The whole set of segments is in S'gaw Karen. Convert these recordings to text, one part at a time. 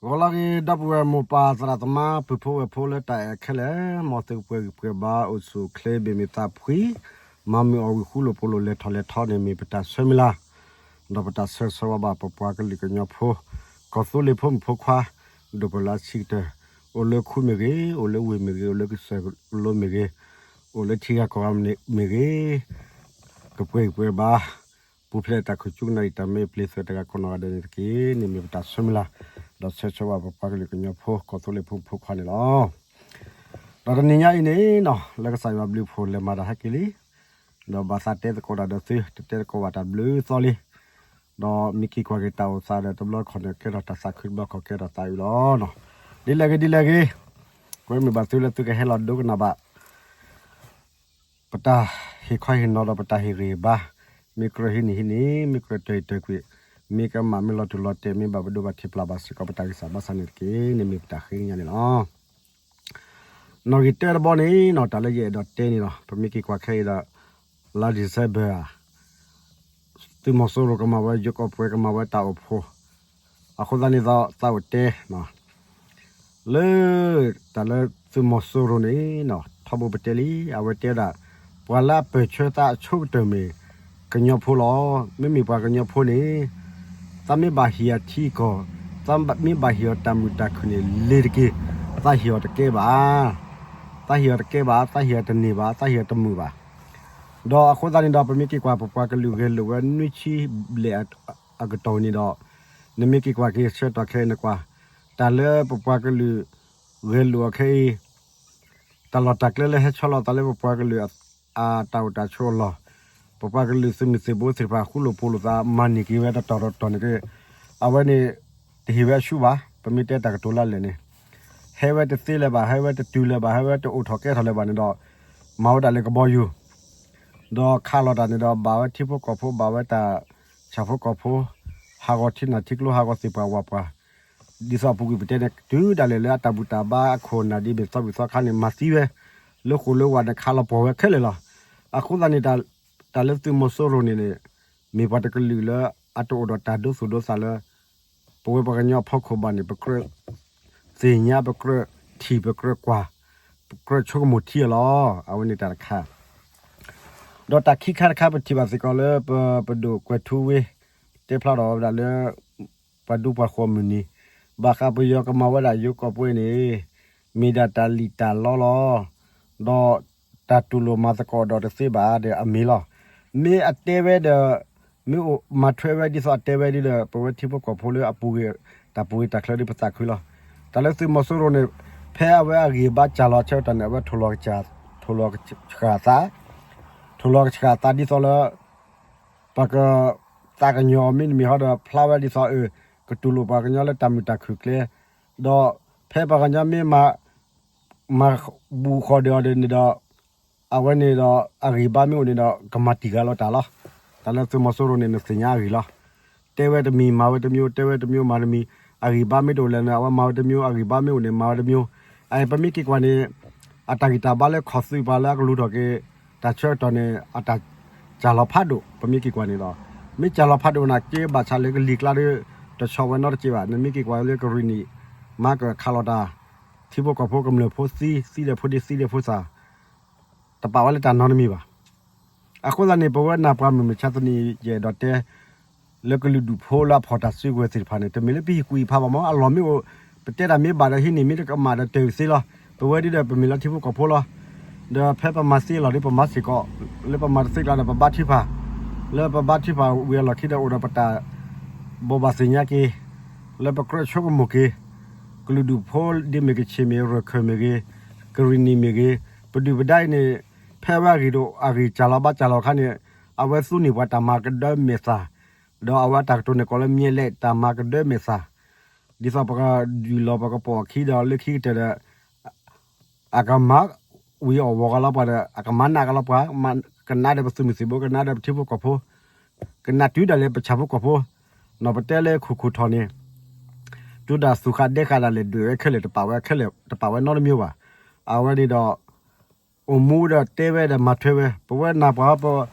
ဂီၤလၢအဂ့ၤ ဒီပုၢ်ဝဲၢ်မိၢ်ပၢ်သရၣ်သမါ ပုၢ်ဖိဝဲၢ်ဖိလၢတၢ်အဲၣ်ခဲလၢာ်, မ်သုကပှဲၤဂံၢ်ပှဲၤဘါ အိၣ်ဆူၣ်အိၣ်ချ့ ဘၣ်မုာ်သးဖှံ, မၤမုာ်အီၣ်ဝံၤ ဃူလိာ်ဖိးလိာ် လဲၤထီၣ်လဲၤထီန့ၣ် မ့ၢ်ပတၢ်ဆၢမုၢ်လၢ်, ဒီးပတၢ်ဆၢဂ့ၤဆၢဝါဘၣ် ပပှၤကလုာ်ကညီဖိ, ကီၢ်သူလ့ၤဖိမုၣ်ဖိခွါ, ဒီးပလၢဆံးကတၢၢ်, အိၣ်လၢခူမ့ၢ်ဂ့ၤ, အိၣ်လၢဝ့ၢ်မ့ၢ်ဂ့ၤ, အိၣ်လၢကစၢၢ်လိၤမ့ၢ်ဂ့ၤ, အိၣ်လၢထံဂၤကီၢ်ဂၤမ့ၢ်ဂ့ၤ, ကပှဲၤဂံၢ်ပှဲၤဘါ ပူၤဖျဲးတၢ်ခိၣ်ကၠူကနၣ်အံၤ တၢ်မ့ၢ်ပျ့ၤသွဲၣ်တဂၤခိၣ်နီၢ်ဂၤဒဲးန့ၣ်တက့ၢ်. န့ၣ်မ့ၢ်ပတၢ်ဆၢမုၢ်လၢ်, ဒီးဆၢဂ့ၤဆၢဝါပပှၤကလုာ်ကညီဖိ ကီၢ်သူလ့ၤဖိမုၣ်ဖိခွါန့ၣ်လီၤ. ဒီးတနံၤညါအံၤန့ၣ်နီၤ လၢကစၢ်ယွၤဘျုးဖှိၣ်လဲၤမၤတၢ်ဟဲက့ၤလံ, ဒီးဘၣ်သးတဲသကိးတၢ်ဒီးသု တတဲသကိးဘၣ်တၢ်ဘျုးသီလံ, ဒီးမ့ၢ်က့ၤကွၢ်က့ၤတၢ်အိၣ်သးဒီး တဘျီခီၣ်န့ၣ် ကဲထီၣ်တၢ်သးခု တဘျီခီၣ်ကဲထီၣ်သးအုးလီၤနီၤ. ဒ်လဲၣ်ဂ့ၤ ဒ်လဲၣ်ဂ့ၤ, ကွဲမုာ်ဘၣ်သုလၢသုကဟဲလီၤဒိကနၣ်ဘၣ် ပတၢ်ဟ့ၣ်ခီဟ့ၣ်နီၤဒီးပတၢ်ဟ့ၣ်ဂံၢ်ဟ့ၣ်ဘါ, မ့ၢ်ကြၢးဟံးန့ၢ်ဟံးန့ၢ်, မ့ၢ်ကြၢးတၢၢ်ဟံးတၢၢ်ကွံာ်, မ့ၢ်ကမၣ်မ့ၢ်လီၤတူၢ်လီၤတဲာ် မ့ၢ်ဘၣ်ပဒိဘၣ်ထံးပျၢ်ဘၣ်စ့ၢ်ကီး ပတၢ်ဂံၢ်စၢ်ဘါစၢ်န့ၣ်တက့ၢ်. န့ၣ်မ့ၢ်ပတၢ်ဃ့ကညးန့ၣ်လီၤ. နီၣ်ဂံၢ်တၢတဘီန့ၣ်နီၤ တၢ်လၢယအဲၣ်ဒိးတဲန့ၣ်လီၤ. ပမ့ၢ်က့ၤကွၢ်ခဲအံၤဒီး လါ December ဧါ သုးမီၤစိရိၤကမၤဝဲ ယိၤကီၢ်ပှဲၤကမၤဝဲတၢ်အိၣ်ဖှိၣ်, အဃိသတးန့ၣ်ဒီး သးအိၣ်တဲ လၢ တၢ်လၢသုးမီၤစိရိၤန့ၣ်နီၤ ထီဘိပတဲလံ အဝဲတဲဒၣ် ပှၤလၢအပၢၢ်ဆၢသးအဆိကတၢၢ်မ့ၢ် ကညီဖိလီၤ. မ့မ့ၢ်ပှၤကညီဖိန့ၣ် သးမ့ၢ်ဘၣ်ဟ့ၣ်အထံအကီၢ်, သးမ့ၢ်ဘၣ်ဟ့ၣ်အီၤတၢ်မုာ်တၢ်ခုၣ်န့ၣ် လ့ၤတက့ၢ်. သးဟ့ၣ်အီၤတကဲဘၣ်, သးဟ့ၣ်အီၤတကဲဘၣ်, သးဟ့ၣ်အီၤတန့ၢ်ဘၣ်, သးဟ့ၣ်အီၤတမုာ်ဘၣ်. ဒီးအဃိသတးန့ၣ်ဒီး ပမ့ၢ်က့ၤကွၢ် ပပှၤကလုာ်ဂဲၤလိာ်ဝဲနွံဆံဘျဲၣ်အကတီၢ်န့ၣ်ဒီး နမ့ၢ်က့ၤကွၢ်က့ၤဆၢကတီၢ်ခဲအံၤနကွၢ် တၢ်လၢပပှၤကလုာ်ဂဲၤလိာ်အီၤခဲအံၤ တၢ်လီၢ်တၢ်ကျဲလၢဟဲဆီလီၤသးလၢပပှၤကလုာ်အတၢ်အိၣ်တၢ်ဆိးအလီၢ်, ပပှၤကလုာ်သုးမုၢ်သံၣ်ဘိသ့ၣ်တဖၣ် ဃူလိာ်ဖိးလိာ်သး မၤန့ၢ်က့ၤဝဲတတီၤတတီၤန့ၣ်က့ အဝဲန့ၣ် တဟ့ၣ်ဝဲအဆူၣ်ဘၣ်. ပမ့ၢ်တဲတၢ်ကတိၤလၢအလဲၣ်န့ၣ် ဟဲဝဲတသ့လၢၤဘၣ်, ဟဲဝဲတတုၤလၢၤဘၣ်, ဟဲဝဲတအိၣ်ထီၣ်ကဲထီၣ်လၢၤဘၣ်န့ၣ်ဒီး မၤဝဲဒၣ်လၢကဘီယူၤ ဒီးခးလီၤတၢ်န့ၣ်ဒီး ဘၣ်ဝဲထံဖိကီၢ်ဖိ ဘၣ်ဝဲတၢ်ဆၣ်ဖိကီၢ်ဖိ, ဟးဂီၤထံနၢ်ထံကျိ ဟးဂီၤသ့ၣ်ပှၢ်ဝၣ်ပှၢ်, ဒ်သိးအပူၤကွံာ်ပတဲန့ၣ် တုၤဒၣ်လဲာ်လၢအတၢ်ဘူၣ်တၢ်ဘါအခိၣ်နၢ်ဒ်မ့ၢ်သီဘူၣ်သီခါန့ၣ် မၤသံဝဲ လၢဃိာ်လၢဝၣ်န့ၣ် ခးလီၤပှီၢ်ဝဲခဲလၢာ်လီၤ. အဃိသတးန့ၣ် တၢ်လၢသုးမီၤစိရိၤန့ၣ်န့ၣ် မ့ၢ်ပှၤတကလုာ်လၢအတအိၣ်ဒီးတၢ်ဒိသူၣ်ဒိသးလၢ ပဝဲပှၤကညီအဖီခိၣ်ဘၣ်န့ၣ် ပကြၢးသ့ၣ်ညါ ပကြၢးထံၣ် ပကြၢးကွၢ် ပကြၢးဆိကမိၣ်ထံအီၤလီၤ. အဝဲန့ၣ်တၢ်တခါ ဒီးတၢ်ခံခါတခါ ပထံၣ်ဘၣ်စ့ၢ်ကီးလၢ ပဒိၣ်ကွဲၤထူဝ့ တဲဖျါထီၣ်ဝဲဒၣ်လၢ ပှၤဒူပှၤဃိးမုၢ်နံၤ ဘၣ်ဃးပယီၤကမၤဝဲဒၣ်ယိၤကီၢ်ပှဲၤန့ၣ် မ့ၢ်ဒၣ်တၢ်လံၣ်တၢ်လီလီၤ. ဒီးတၢ်တူၢ်လိာ်မၤသကိးဒီးတသ့ဘၣ်ဒီးအမ့ၢ်လီၤ. မ့ၢ်အတဲဝဲဒီး မ့ၢ်အိၣ်မၤထွဲဝဲဒ်သိးအတဲဝဲဒ်ဒီး ပဝဲထံဖိကီၢ်ဖိလၢအပူၤဂ့ၤ တၢ်ပူၤဂ့ၤတၢ်ချၢဒ်ပသးခုလီၤ. တၢ်လၢသုးမီၤစိရိၤန့ၣ် ဖဲအဝဲအဂံၢ်ဘါစှၤလီၤအဆၢကတီၢ်န့ၣ် အဝဲထိၣ်လီၤကဆှၣ်သး ထိၣ်လီၤကဆှၣ်သးဒ်သိးလၢ ပကသးကညီၤမ့တမ့ၢ်ဟီဒီး ဖျါဝဲဒ်သိးအၢ ကတူၢ်လိာ်ပှၤကညီလၢတၢ်မုာ်တၢ်ခုၣ်ကျဲ, ဒီးဖဲပှၤကညီမ့ၢ်မၤ မၤဘူၣ်ဃီၤဒီးအီၤန့ၣ်ဒီး အဝဲန့ၣ်ဒီး အဂံၢ်ဘါမ့ၢ်အိၣ်န့ၣ်ဒီး ကမၤတံၢ်ဃာ်လီၤတၢ်လီၤ. တၢ်လၢသုးမီၤစိရိၤန့ၣ် နသ့ၣ်ညါအဂ့ၢ်လီၤ. တဲဝဲတမံၤမၤဝဲတမံၤ, တဲဝဲတမံၤမၤတမံၤ, အဂံၢ်ဘါမ့ၢ်တအိၣ်လဲၣ်န့ၣ် အဝဲမၤဝဲတမံၤ, အဂံၢ်ဘါမ့ၢ်အိၣ်န့ၣ် မၤဝဲတမံၤ. အပမ့ၢ်က့ၤကွၢ်န့ၣ် အတၢ်ဂံၢ်တၢ်ဘါလၢခီၣ်သုးပှၤလၢအကလူၤထီၣ်က့ၤ တၢ်ဆၢကတီၢ်န့ၣ် အတၢ်စှၤလီၤဖးဒိၣ် ပမ့ၢ်က့ၤကွၢ်န့ၣ်ဒီး မ့ၢ်စှၤလီၤဖးဒိၣ်န့ၣ် က့ဘၣ်ဆၣ်လၢကလံၤကျါဒီး တဆီၣ်ဝဲနီတစဲးဘၣ်. နမ့ၢ်က့ၤကွၢ်လၢကရံၣ်နံၣ် မၤကခးလီၤတၢ် ထံဖိကီၢ်ဖိကမျၢၢ်ဖိသံ သံဒီးဖိဒံသံဒီးဖိသၣ် တပာ်ဝဲလၢတၢ်နီတမံၤဘၣ်. အဃိသတးန့ၣ် ပဝဲနၢ်ပှၤမုၢ်မဆါတနံၤ ယအဲၣ်ဒိးတဲ လၢကလုာ်ဒူၣ်ဖိလၢအဖီၣ်တၢ်စုကဝဲၤသ့ၣ်တဖၣ်န့ၣ် တမ့ၢ်လၢပဟံၣ်ကွံာ်ဖးဘၣ်မး အလီၢ်မ့ၢ်အိၣ် ပတဲတၢ်မ့ၢ်ဘၣ်ဒီးဟံးန့ၢ်မ့ၢ်တကမၣ်ဒီးတၢၢ်သ့လီၤ. ပဝဲဒ်ဒီးပမ့ၢ်လၢထံဖိကီၢ်ဖိလီၤ. ဒီးဖဲပမၤသ့အလီၢ်ဒီးပမၤစ့ၢ်ကီး လၢပမၤတသ့ကျါဒီးပဘါထုကဖၣ် လၢပဘါထုကဖၣ်ဝံၤအလီၢ်ခံဒီးအိၣ်ဒီးပတၢ်ဘိးဘၣ်သ့ၣ်ညါက့ၤ လၢပကြၢးဆိကမိၣ်က့ၤ ကလုာ်ဒူၣ်ဖိဒ်မ့ၢ်ကဆ့ၣ်မ့ၢ် ရၢၢ်ခၢၣ်မ့ၢ်ဂ့ၤ ကရံၣ်နံၣ်မ့ၢ်ဂ့ၤ ပဒုၣ်ပဒါအံၤန့ၣ် ဖဲအဝဲအဂံၢ်ဒိၣ်အဂံၢ်စှၤလီၤဘၣ်စှၤလီၤအခါန့ၣ် အဝဲသူန့ၢ်ပှၤတၢ်မၤကဒၢမဲာ်သၣ် ဒီးအဝဲတၢ်ကတိၤန့ၣ်ကိးလၢ မြက်လက် တၢ်မၤကဒၢမဲာ်သၣ် ဒ်သိးပကဒုးလီၤပကပိာ်အခံဒီးလၢခံကတၢၢ်ဒီး အကမၤဝံၤအီၣ်ဝီၤကလီပှၤဒီး အကမၤနးကလီပှၤ ကနါဒီးပသုးမုၢ်သံၣ်ဘိ ကနါဒီးပထံဖိကီၢ်ဖိ ကနါတုၤဒၣ်လဲာ်ပဆၣ်ဖိကီၢ်ဖိ နီၢ်ပတဲလၢခိၣ်ခိၣ်ထီၣ်န့ၣ် တုၤဒၣ်သူၣ်ဃာ်ဒဲဃာ်ဒၣ်လဲာ်ဒွဲၣ်ဝဲခဲလၢာ် တပာ်ဝဲခဲလၢာ် တပာ်ဝဲနီတမံၤဘၣ်. အဝဲန့ၣ်ဒီး အိၣ်မူဒီးတဲဝဲဒီးမၤထွဲဝဲ ပဝဲနၢ်ပှၤ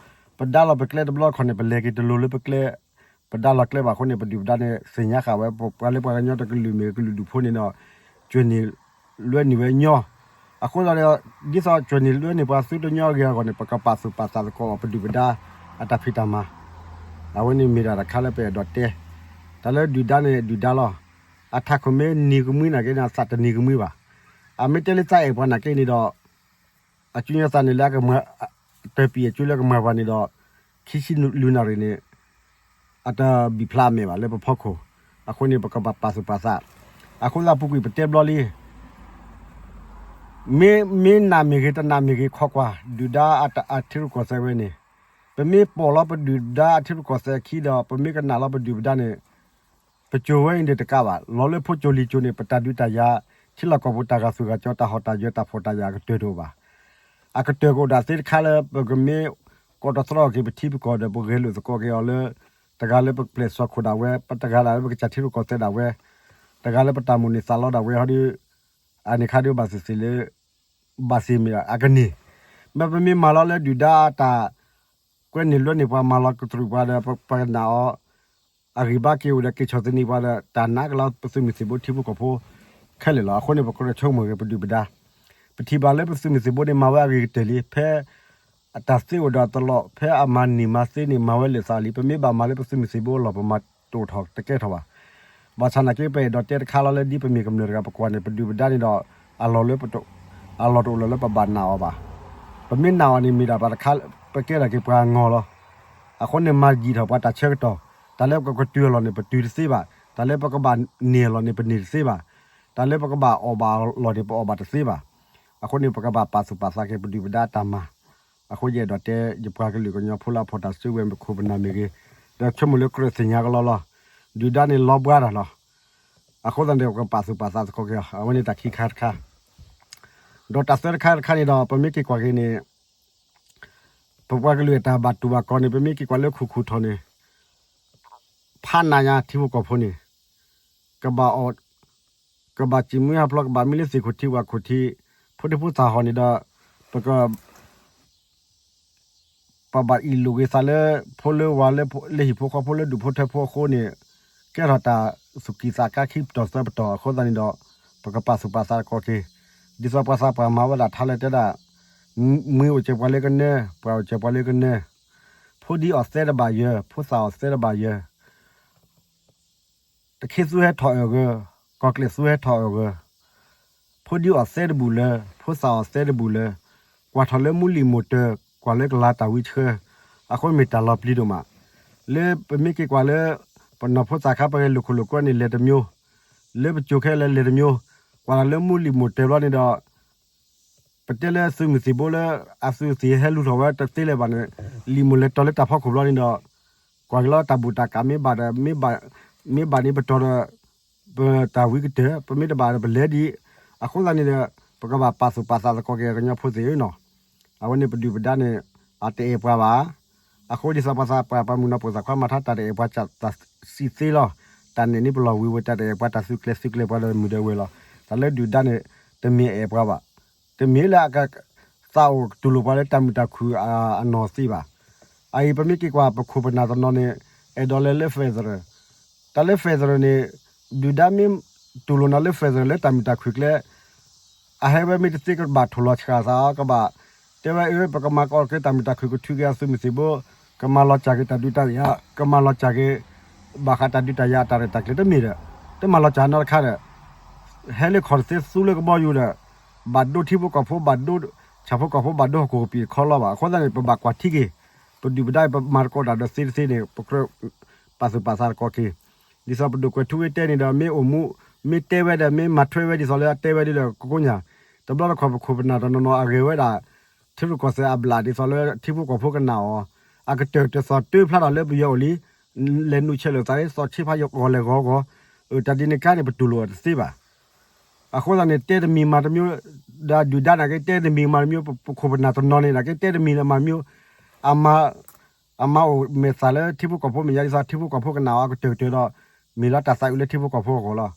ပဒါလီၤပကျဲတဘျီခီၣ်န့ၣ် ပလဲၤက့ၤတလိၤလၢပကျဲ ပဒါလီၤကျဲဘၣ်အဃိန့ၣ် ပဒုၣ်ပဒါန့ၣ် သ့ၣ်ညါဃာ်ဝဲ ပှၤလၢပှၤကညီတကလုာ်မ့ၢ်ကလုာ်ဒူၣ်ဖိန့ၣ်ဒီး ကၠိၣ်န့ၢ်လွဲန့ၢ်ဝဲညီ, အဃိသတးဒီး ဒ်သိးကၠိၣ်န့ၢ်လွဲန့ၢ်ပှၤသုတညီအဂ့ၢ်အဂီၢ်န့ၣ် ပကပာ်သူၣ်ပာ်သးသကိးအီၤ ပဒုၣ်ပဒါ အတၢ်ဖံးတၢ်မၤ, အဝဲန့ၣ်မ့ၢ်ဒၣ်တခါလၢပအဲၣ်ဒိးတဲ, တၢ်လၢဒုၣ်ဒါန့ၣ်ဒုၣ်ဒါလီၤ, အထးခိၣ်မ့ၢ်နံၤကမှံနာ်က့န့ၣ် သးတနံၤကမှံဘၣ်, အမ့ၢ်တဲလၢသးအဲၣ်ပှၤနာ်က့န့ၣ်ဒီး အကၠိညါသးန့ၣ်လၢအကမၤ တပံၤအကၠိလၢကမၤပှၤန့ၣ်ဒီး ခံဆံလွံၢ်နၣ်ရံၣ်န့ၣ် အတဘံၣ်ဖျါအမဲာ်ဘၣ်လၢပဖီခိၣ်, အဃိန့ၣ် ပကဘၣ်ပာ်သူၣ်ပာ်သး, အဃိသတးပူၤကွံာ်ပတဲဘျီလံ မ့ၢ် မ့ၢ်နာ်မ့ၢ်ဂ့ၤ တနာ်မ့ၢ်ဂ့ၤ ခိးကွၢ် ဒုၣ်ဒါအထံရူၢ်ကီၢ်သဲးဝဲန့ၣ်, ပမ့ၢ်ပိာ်လီၤပဒုၣ်ဒါအထံရူၢ်ကီၢ်သဲးအခံဒီး ပမ့ၢ်ကနာ်လီၤပဒုၣ်ပဒါန့ၣ်, ပကၠိၤဝဲအံၤန့ၣ်တကးဘၣ်, လီၤလၢဖိကၠိၤလံၤကၠိၤန့ၣ် ပတၢ်ဒုးတၢ်ယၤ, ထံလီၢ်ကီၢ်ပူၤတၢ်ဂာ်သူၣ်ဂာ်ကၠီ တၢ်ဟီၣ်တၢ်ယၢၤ တၢ်ဖှီၣ်တၢ်ယာ်အကတၢၢ်တအိၣ်ဘၣ်. အကတၢၢ်ကအိၣ်ဒၣ်သ့တခါလၢ ပကမ့ၢ်ကိးတတြီက့ၤပထံပကီၢ်ဒီး ပဂဲၤလိာ်သကိးက့ၤအီၤလၢ တဂၤလၢပပျဲၢ်စီခိၣ်ဒၣ်ဝဲ, ပတဂၤဒၣ်လၢပကစၢ်ထံရူၢ်ကီၢ်သဲးဒၣ်ဝဲ, တဂၤလၢပတၢ်မိၣ်န့ၢ်သးလီဒၣ်ဝဲဟီဒီး အန့ၣ်ခါဒီးဘၣ်သ့ၣ်သ့ၣ်လၢ ဘၣ်သ့ၣ်မ့ၢ်အကန့ၢ်, မ့ၢ်ပမ့ၢ်မၤလီၤလၢဒုၣ်ဒါတၢ် ကွဲန့ၢ်လွဲန့ၢ်ပှၤ မၤလီၤကတြူာ်ပှၤဒီး ပကနာ်အီၤ အဂံၢ်ဘါက့ၤအိၣ်ဒီး က့ၤဆီၣ်သနံးပှၤဒီး တၢ်နာ်ကလီၤပသုးမုၢ်သံၣ်ဘိထံဖိကီၢ်ဖိ ခဲလၢာ်လီၤ. အဃိန့ၣ် ပကြၢးဆိကမိၣ်ဂ့ၤပဒုၣ်ပဒါ, ပထံၣ်ဘၣ်လၢပသုးမုၢ်သံၣ်ဘိန့ၣ် မၤဝဲအဂ့ၤကတၢၢ်လံ, ဖဲအတၢ်သ့အိၣ်ဒီးတလီး ဖဲအမၤနံၤမၤသ့န့ၣ် မၤဝဲလၢာ်သးလံ, ပမ့ၢ်ဘၣ်မၤလၢပသုးမုၢ်သံၣ်ဘိအလီၢ် ပမၤတအိၣ်ထီၣ်တကဲထီၣ်ဘၣ်. ဘၣ်ဆၣ်နာ်က့ ပအဲၣ်ဒိးတဲတခါလီၤလၢ ဒ်ပမ့ၢ်ကမျၢၢ်တဂၤ ပကွၢ်န့ၣ် ပဒုၣ်ပဒါန့ၣ်ဒီး အလီၢ်လၢ အလီၢ်တအိၣ်လၢၤလၢပဘၣ်နာ်အီၤဘၣ်. ပမ့ၢ်နာ်အီၤန့ၣ် မ့ၢ်ဒၣ်ပှၤတခါ ပကဲထီၣ်က့ၤပှၤအငီၢ်လီၤ. အဃိန့ၣ် မၤယံာ်ထီၣ်ပှၤတၢ်ဆၢကတီၢ်, တၢ်လၢပကတုၤအလီၢ်န့ၣ် ပတုၤတသ့ဘၣ်, တၢ်လၢပကဘၣ်န့ၢ်အလီၢ်န့ၣ် ပန့ၢ်တသ့ဘၣ်, တၢ်လၢပကဘၣ်အီၣ်ဘၣ်အလီၢ်န့ၣ် ပအီၣ်ဘၣ်တသ့ဘၣ်. အဃိန့ၣ် ပကဘၣ်ပာ်သူၣ်ပာ်သးက့ၤ ပဒုၣ်ပဒါအတၢ်မၤ. အဃိယအဲၣ်ဒိးတဲ ယပှၤကလုာ်ကညီဖိလၢအဖီၣ်တၢ်စုကဝဲၤမ့ၢ်ခိၣ်ပနၢ်မ့ၢ်ဂ့ၤ, ဒီးဆိကမိၣ်လၢကြၢးသ့ၣ်ညါကလီလီၤ. ဒုၣ်ဒါန့ၣ်လီၤဘှါတၢ်လီၤ. အဃိသတးန့ၣ် ပကပာ်သူၣ်ပာ်သးသကိးက့ၤအီၤ, အဝဲန့ၣ်တၢ်ခံခါတခါ ဒီးတၢ်သၢတခါတခါန့ၣ်ဒီး ပမ့ၢ်က့ၤကွၢ်က့ၤန့ၣ် ပပှၤကလုာ်အတၢ်ဘၣ်တူၢ်ဘၣ်ကီၢ်န့ၣ် ပမ့ၢ်က့ၤကွၢ်လၢခူၣ်ခူၣ်ထီၣ်န့ၣ် ဖးနးညါထံဖိကီၢ်ဖိန့ၣ် ကဘၣ်အီၣ် ကဘၣ်စံၣ်မှံဟးဖျိး ကဘၣ်မံလၢသ့ၣ်ခိၣ်ထံဝၣ်ခိၣ်ထံ ဖိဒံဖိသၣ်ဟီၣ်န့ၣ်ဒီး ပက ပဘၣ်အ့ၣ်လိာ်က့ၤသးလၢ ဖိလၢဝၤလၢ လၢဟံၣ်ဖိဃီဖိလၢဒူၣ်ဖိထၢဖိအဃိန့ၣ် ကဲထီၣ်တၢ်သူၣ်ကံၢ်သးကါခံပတီၢ်သၢပတီၢ်အဃိသတးန့ၣ်ဒီး ပကပာ်သူၣ်ပာ်သးသကိးက့ၤ ဒ်သိးပှၤသးပှၢ်မၤဝဲဒၣ်ထါလၢတဲဒၣ် မှံအိၣ်စၢၤပှၤလၢကနၢ, ပှၢ်အိၣ်စၢၤပှၤလၢကနၢ, ဖိဒံအီၣ်သဲတဘၣ်ယၢၤ, ဖိသၣ်အီၣ်သဲတဘၣ်ယၢၤ တခ့သူဟဲထီၣ်အၢၣ်ဂၢၢ်, ကီၢ်ကျဲးသူဟဲထီၣ်အၢၣ်ဂၢၢ်, ဖိဒံအီၣ်သဲတဘူၣ်လၢၤ, ဖိသၣ်အီၣ်သဲတဘူၣ်လၢၤ, ကွၢ်ထီၣ်လၢမူလံာ်မိၢ်တၢၤ, ကွၢ်လၢကလၤတၢ်ဝံဆှၢ, အဃိမ့ၢ်တၢ်လီၤပျံၤဒိၣ်မး, လၢပမ့ၢ်က့ၤကွၢ်လၢ ပနီၢ်ဖိသၣ်ခါပဂဲၤလိာ်ခိၣ်လိာ်ကွဲန့ၣ်လဲၤတမျိုး, လၢပကၠိခဲလၢာ်လဲၤတမျိုး, ကွၢ်ထီၣ်လၢမူလံာ်မိၢ်တၢၤဘျီန့ၣ်ဒီး ပတဲလၢသုးမုၢ်သံၣ်ဘိလၢ အသုးသ့ၣ်ဟဲလူၤထီၣ်ဝဲတသ့လၢၤဘၣ်န့ၣ် လံာ်မိၢ်လဲၤတီၤလၢတၢ်ဖီခိၣ်ဘျီန့ၣ်ဒီး ကွၢ်က့ၤလီၤတၢ်ဘူၣ်တၢ်ကးမ့ၢ်ဘၣ်ဒီး မ့ၢ်ဘၣ်န့ၣ်ပတီၤဒီး ပတၢ်ဝံကတၢၢ် ပမ့ၢ်တဘၣ်ဒီးပလဲၤဒံး အဃိသတးန့ၣ်ဒီး ပကဘၣ်ပာ်သူၣ်ပာ်သးသကိးက့ၤကညီဖိသ့ၣ်ဧၢနီၤ အဝဲန့ၣ်ပဒုၣ်ပဒါန့ၣ် အတအဲၣ်ပှၤဘၣ်. အဃိဒ်သိးပှၤသးပှၢ်ပှၤမုၢ်နီၢ်ပိာ်သးခွါမၤထါ တၢ်တအဲၣ်ပှၤတၢ်စံးသ့လီၤ. တၢ်နဲၣ်န့ၢ်ပလီၢ်ဝံၤဝဲ တၢ်တအဲၣ်ပှၤတၢ်သုးကျဲၤသုးကျဲၤပှၤဒီးမုၢ်ဒီးဝဲလီၤ. တၢ်လၢဒုၣ်ဒါန့ၣ် တမ့ၢ်အအဲၣ်ပှၤဘၣ်. တမ့ၢ်လၢအက သးအိၣ်တူၢ်လိာ်ပှၤလၢတၢ်မုာ်တၢ်ခုၣ်အနီၢ်သ့ဘၣ်. အအံၤပမ့ၢ်က့ၤကွၢ်ပခိၣ်ပနၢ်တနီၤန့ၣ် အဲၣ်ဒိးလဲၤလၢ federal တၢ်လၢ federal န့ၣ် ဒုၣ်ဒါမ့ၢ်တူၢ်လိာ်နၤလၢ federal လၢတၢ်မုာ်တၢ်ခုၣ်ကျဲ အဟဲဝဲမ့ၢ်တသ့ကဘၣ်ထိၣ်လီၤဆှၣ်သးအီၤ ကဘၣ်တဲဝဲအၢ ပကမၤကီက့ၤတၢ်မုာ်တၢ်ခုၣ်ကထုးက့ၤအသုးမုၢ်သံၣ်ဘိ ကမၤလီၤစၢ်က့ၤတၢ်ဒုးတၢ်ယၤ ကမၤလီၤစၢ်က့ၤ ဘၣ်ဃးတၢ်ဒုးတၢ်ယၤအတၢ်ရဲၣ်တၢ်ကျဲၤတမ့ၢ်ဒီး တမၤလီၤစၢ်နီတခါဒီး ဟဲလၢခီၣ်တသ့သူလၢကဘီယူၤဒီး ဘၣ်ဒိထံဖိကီၢ်ဖိ ဘၣ်ဒိ ဆၣ်ဖိကီၢ်ဖိ ဘၣ်ဒိဟီၣ်ခိၣ်ကပံာ်တခီလီၤဘၣ်. အဃိသတးန့ၣ် ပဘၣ်ကွၢ်ထံက့ၤ ပဒုၣ်ပဒါပမၤသကိးတၢ်ဒီးသ့တသ့န့ၣ် ပကြၢးပာ်သူၣ်ပာ်သးသကိးက့ၤ ဒ်သိးပဒိၣ်ကွဲးထူဝ့တဲန့ၣ်ဒီး မ့ၢ်အိၣ်မူ မ့ၢ်တဲဝဲဒီး မ့ၢ်မၤထွဲဝဲဒ်သိးလၢအတဲဝဲဒ်ဒီး ကိကိညၣ် တဘျီတခီၣ်ပခိၣ်ပနၢ်တနီၤနီၤအဂဲၤဝဲဒၣ် ထံရူၢ်ကီၢ်သဲးအဘျၣ်ဒ်သိးလၢထံဖိကီၢ်ဖိကနာ်အီၤ အကတၢၢ်တသီၣ်တၢဖျါထီၣ်လၢပယီၤအိၣ်လံ လဲၤနုာ်ဆဲးလိာ်သးလၢသီၣ်ဆ့ဖးယဂီၢ်လဲၤဂီၢ်ဂီၢ် အတၢ်ဒ်န့ၣ်ကါန့ၣ် ပတူၢ်လိာ်အီၤတသ့ဘၣ်. အဃိသတးန့ၣ် တဲတမံၤမၤတမံၤ ဒီးဒုၣ်ဒါနာ်က့ တဲတမံၤမၤတမံၤ ပခိၣ်ပနၢ်တနီၤန့ၣ် နာ်က့ တဲတမံၤလၢမၤတမံၤ အမၤ အမၤအိၣ်မဲာ်သၣ်လၢထံဖိကီၢ်ဖိမဲာ်ညါဒ်သိး ထံဖိကီၢ်ဖိကနာ်အီၤ အကတၢၢ်ကတၢၢ်ဒီး မ့ၢ်လီၤတၢ်သးအုးလၢထံဖိကီၢ်ဖိအဂီၢ်လီၤ.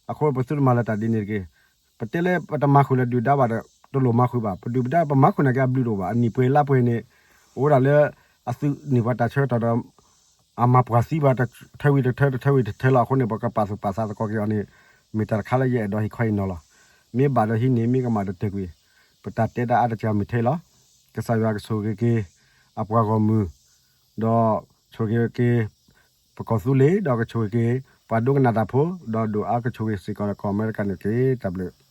အဃိပသုတမၤလၢတၢ်ဒ်န့ၣ်တက့ၢ်. ပတဲလၢပတမၤဃုာ်လၢဒုၣ်ဒါဘၣ်ဒီး တလိၣ်မၤဃုာ်ဘၣ်. ပဒုၣ်ပဒါပမၤဃုာ်နာ်က့ အဘျုးတအိၣ်ဘၣ်. အနံၣ်ပှဲၤလါပှဲၤန့ၣ် အိၣ်ဝဲဒၣ်လၢ အသုးန့ၢ်ပှၤတၢ်ဆၢကတီၢ်ဒီး အမၤပှၤသံဘၣ် တထၢဝံၤတထၢ တထၢဝံၤတထၢလီၤ. အဃိန့ၣ် ပကပာ်သူၣ်ပာ်သးသကိးက့ၤအီၤန့ၣ် မ့ၢ်တၢ်တခါလၢယအဲၣ်ဒိးဟ့ၣ်ခီဟ့ၣ်နီၤလီၤ. မ့ၢ်ဘၣ်ဒီးဟံးန့ၢ် မ့ၢ်ကမၣ်ဒီးတဲာ်ကွံာ်. ပတၢ်တဲတၢ်အါတက့ၢ်မ့ၢ်ထဲလီၤ. ကစၢ်ယွၤကဆိၣ်ဂ့ၤက့ၤ အပှၤဂီၢ်မုၢ် ဒီးဆိၣ်ဂ့ၤက့ၤ ပကီၢ်သူလ့ၤ ဒီးကဆိၣ်ဂ့ၤက့ၤ ပှၤဒိကနၣ်တၢ်ဖိ ဒီးဒိၣ်အါကဆိၣ်ဂ့ၤစ့ၢ်ကီးဒီးကီၢ်အမဲရကၤန့ၣ်တက့ၢ်. တၢ်ဘျုး